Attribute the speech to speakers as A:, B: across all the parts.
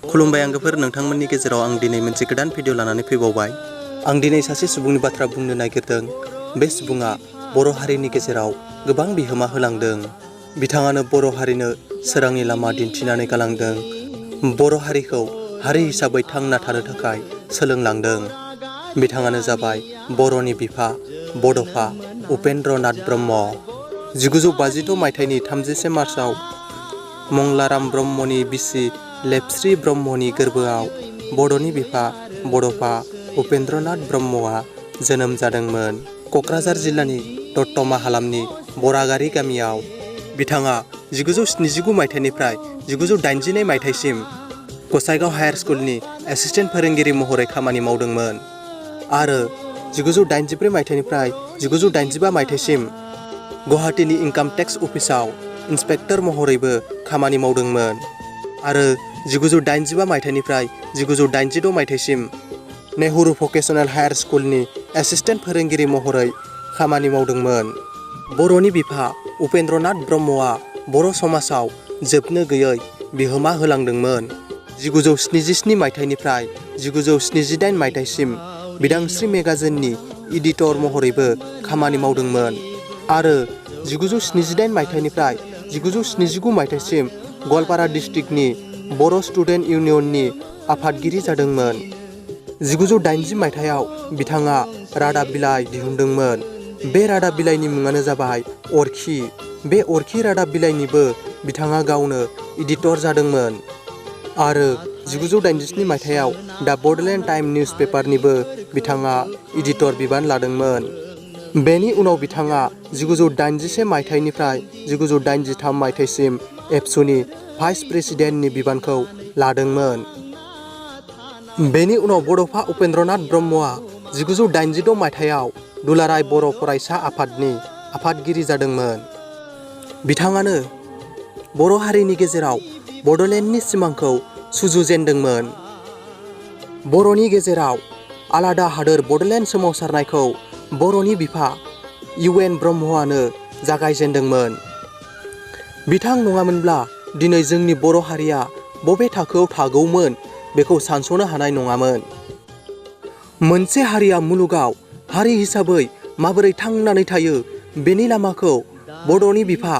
A: खुलुमबाय आंगोफोर, नोंथांमोननि गेजेराव आं दिनै मोनसे गोदान भिडिअ लानानै फैबावबाय। आं दिनै सासे सुबुंनि बाथ्रा बुंनो नागिरदों। बे सुबुङा बर' हारिनि गेजेराव गोबां बिहोमा होलांदों। बिथाङानो बर' हारिनो सोरांनि लामा दिन्थिनानै गालांदों। बर' हारिखौ हारि हिसाबै थांना थानो थाखाय सोलोंलांदों। बिथाङानो जाबाय बर'नि बिफा बड'फा उपेन्द्र नाथ ब्रह्म। 1956 मायथाइनि 30 मार्चआव मंलाराम ब्रह्मनि बिसि लेपस्रि ब्रह्मनि गोरबोआव बड'नि बिफा बड'फा उपेन्द्र नाथ ब्रह्मआ जोनोम जादोंमोन। क'क्राझार जिल्लानि दतमा हालामनि बरागारि गामियाव। बिथाङा 1979 मायथाइनिफ्राय 1982 मायथाइसिम गसाइगाव हायार स्कुलनि एसिस्टेन्ट फोरोंगिरि महरै खामानि मावदोंमोन आरो 1984 मायथाइनिफ्राय 1985 मायथाइसिम गुवाहाटीनि इनकाम टेक्स अफिसाव इन्सपेक्टर महरैबो खामानि मावदोंमोन आरो 1985 मायथाइनिफ्राय 1986 मायथाइसिम नेहरू भकेशनेल हायार स्कुलनि एसिस्टेन्ट फोरोंगिरि महरै खामानि मावदोंमोन। बर'नि बिफा उपेन्द्र नाथ ब्रह्मआ बर' समाजाव जोबनो गैयै बिहोमा होलांदोंमोन। 1977 मायथाइनिफ्राय 1978 मायथाइसिम बिदांस्रि मेगाजिननि इडिटर महरैबो खामानि मावदोंमोन आरो 1978 मायथाइनिफ्राय 1979 मायथाइसिम गवालपारा डिस्ट्रिक्टनि बर' स्टुडेन्ट इउनियननि आफादगिरि जादोंमोन। 1980 मायथाइयाव बिथाङा रादाब बिलाइ दिहुनदोंमोन। बे रादाब बिलाइनि मुङानो जाबाय अरखि। बे अरखि रादाब बिलाइनिबो बिथाङा गावनो इडिटर जादोंमोन आरो 1987 मायथाइयाव दा बडलेण्ड टाइम निउस पेपारनिबो बिथाङा इडिटर बिबान लादोंमोन। बेनि उनाव बिथाङा 1981 मायथाइनिफ्राय 1983 मायथाइसिम एबसुनि भाइस प्रेसिडेन्टनि बिबानखौ लादोंमोन। बेनि उनाव बड'फा उपेन्द्र नाथ ब्रह्मआ 1986 मायथाइयाव दुलाराय बर' फरायसा आफादनि आफादगिरि जादोंमोन। बिथाङानो बर' हारिनि गेजेराव बड'लेण्डनि सिमांखौ सुजुजेनदोंमोन। बर'नि गेजेराव आलादा हादोर बड'लेण्ड सोमावसारनायखौ बर'नि बिफा इउ.एन. ब्रह्मआनो जागायजेनदोंमोन। बिथां नङामोनब्ला दिनै जोंनि बर' हारिया बबे थाखोआव थागौमोन बेखौ सानस'नो हानाय नङामोन। मोनसे हारिया मुलुगाव हारि हिसाबै माबोरै थांनानै थायो बेनि लामाखौ बड'नि बिफा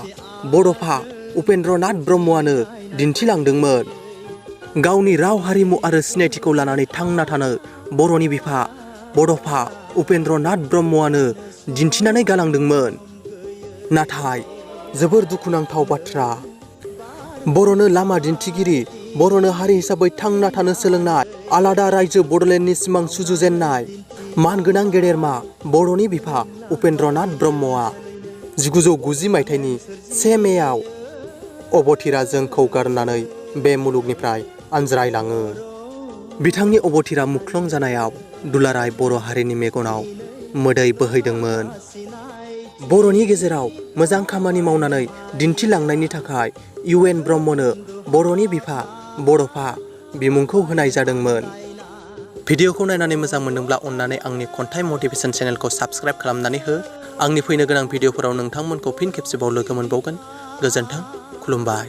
A: बड'फा उपेन्द्र नाथ ब्रह्मआनो दिन्थिलांदोंमोन। गावनि राव हारिमु आरो सिनायथिखौ लानानै थांना थानो बर'नि बिफा बड'फा उपेन्द्र नाथ ब्रह्मआनो दिन्थिनानै गालांदोंमोन। नाथाय जोबोर दुखुनांथाव बाथ्रा, बर'नो लामा दिन्थिगिरि, बर'नो हारि हिसाबै थांना थानो सोलोंनाय, आलादा रायजो बड'लेण्डनि सिमां सुजुजेननाय मानगोनां गेदेरमा बर'नि बिफा उपेन्द्र नाथ ब्रह्मआ 1990 मायथाइनि 1 मेआव अबथिरा जोंखौ गारनानै बे मुलुगनिफ्राय आनज्रायलाङो। बिथांनि अबथिरा मुख्लं जानायाव दुलाराय बर' हारिनि मेगनाव मोदै बोहैदोंमोन। बर'नि गेजेराव मोजां खामानि मावनानै दिन्थिलांनायनि थाखाय इउ.एन. ब्रह्मनो बर'नि बिफा बड'फा बिमुंखौ होनाय जादोंमोन। भिडिअखौ नायनानै मोजां मोनदोंब्ला अन्नानै आंनि खन्थाइ मटिभेसन चेनेलखौ साबस्क्राइब खालामनानै हो। आंनि फैनो गोनां भिडिअफोराव नोंथांमोनखौ फिन खेबसेबाव लोगो मोनबावगोन। गोजोन्थों, खुलुमबाय।